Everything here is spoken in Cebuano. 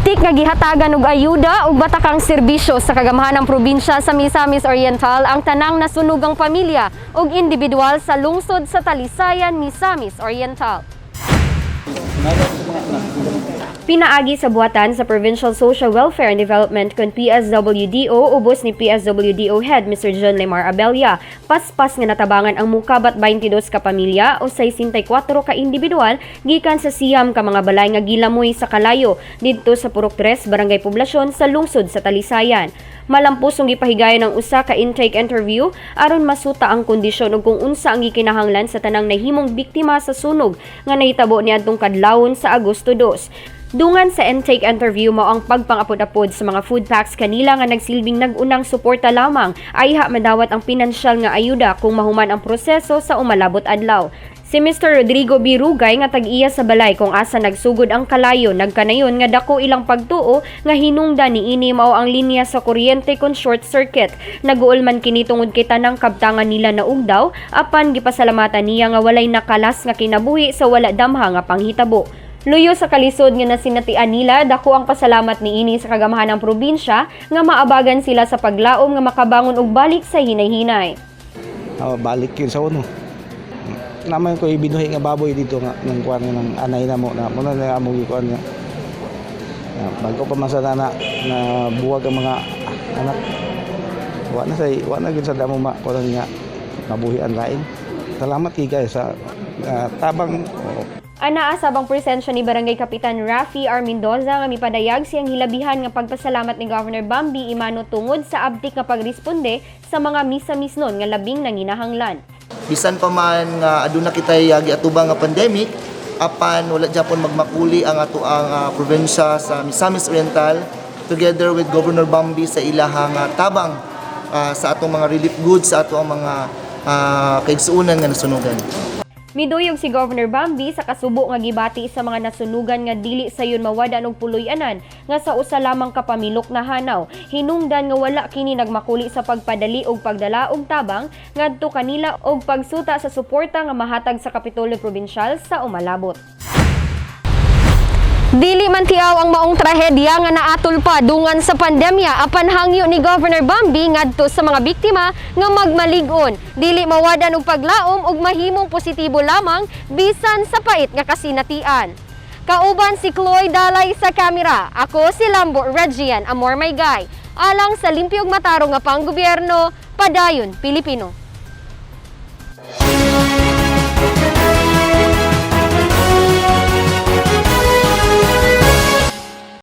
Abtik nga gihatagan og ayuda ug batakang serbisyo sa kagamhanang probinsya sa Misamis Oriental ang tanang nasunugang pamilya ug individual sa lungsod sa Talisayan, Misamis Oriental. Pinaagi sa buhatan sa Provincial Social Welfare and Development kon PSWDO ubos ni PSWDO Head Mr. John Lemar Abella. Paspas nga natabangan ang mukabat 22 ka pamilya o 64 ka individual gikan sa 9 ka mga balay nga gilamoy sa kalayo didto sa Purok 3, Barangay Poblasyon sa lungsod sa Talisayan. Malampusong gipahigayon ang usa ka intake interview aron masuta ang kondisyon ug kung unsa ang gikinahanglan sa tanang nahimong biktima sa sunog nga nahitabo niadtong kadlawon sa Agosto 2. Dungan sa intake interview, mao ang pagpangapod-apod sa mga food packs kanila nga nagsilbing nag-unang suporta lamang ayha madawat ang pinansyal nga ayuda kung mahuman ang proseso sa umalabot adlaw. Si Mr. Rodrigo B. Rugay nga tag-iya sa balay kung asa nagsugod ang kalayo, nagkanayon nga dako ilang pagtuo nga hinungdan niini mao ang linya sa kuryente kon short circuit. Naguol man kini tungod kay tanang kabtangan nila naugdaw, apan gipasalamatan niya nga walay nakalas nga kinabuhi sa wala damha nga panghitabo. Luyo sa kalisod nga nasinatian nila, dako ang pasalamat niini sa kagamhanang probinsya nga maabagan sila sa paglaom nga makabangon og balik sa hinay-hinay. Oh, balik yun sa uno. Naman ko ibinuhi nga baboy dito nga ng kuan nga ng anay na mo na muna na amo gikuan nga. Ya, bago pa man sa na na buwag ang mga anak. Wa na say wa na gyud sa damo ma kuan nga mabuhi ang lain. Salamat kay guys sa tabang. Oh. Anaa sabang presensya ni Barangay Kapitan Rafi R. Mendoza nga mipadayag siyang hilabihan nga pagpasalamat ni Governor Bambi Emano tungod sa abtik nga pagresponde sa mga Misamisnon nga labing nanginahanglan. Bisan pa man nga aduna kitay giatubang nga pandemic, apan wala japon magmakuli ang atoang probinsya sa Misamis Oriental together with Governor Bambi sa ilahang tabang sa atong mga relief goods sa atong mga kaigsuonan nga nasunugan. Miduyog si Governor Bambi sa kasubo nga gibati sa mga nasunugan nga dili sayon mawad-an og puloy-anan nga sa usa lamang ka pamilok na hanaw. Hinungdan nga wala kini nagmakuli sa pagpadali og pagdala og tabang ngadto kanila og pagsuta sa suporta nga mahatag sa Kapitolyo Probinsyal sa umalabot. Dili man tiaw ang maong trahedya nga naatol pa dungan sa pandemya, apan hangyo ni Governor Bambi ngadto sa mga biktima nga magmalig-on, dili mawadan og paglaom ug mahimong positibo lamang bisan sa pait nga kasinatian. Kauban si Chloe Dalay sa kamera. Ako si Lambo Regian Amor Maygay. Alang sa limpyo ug matarong nga panggobyerno, padayon Pilipino.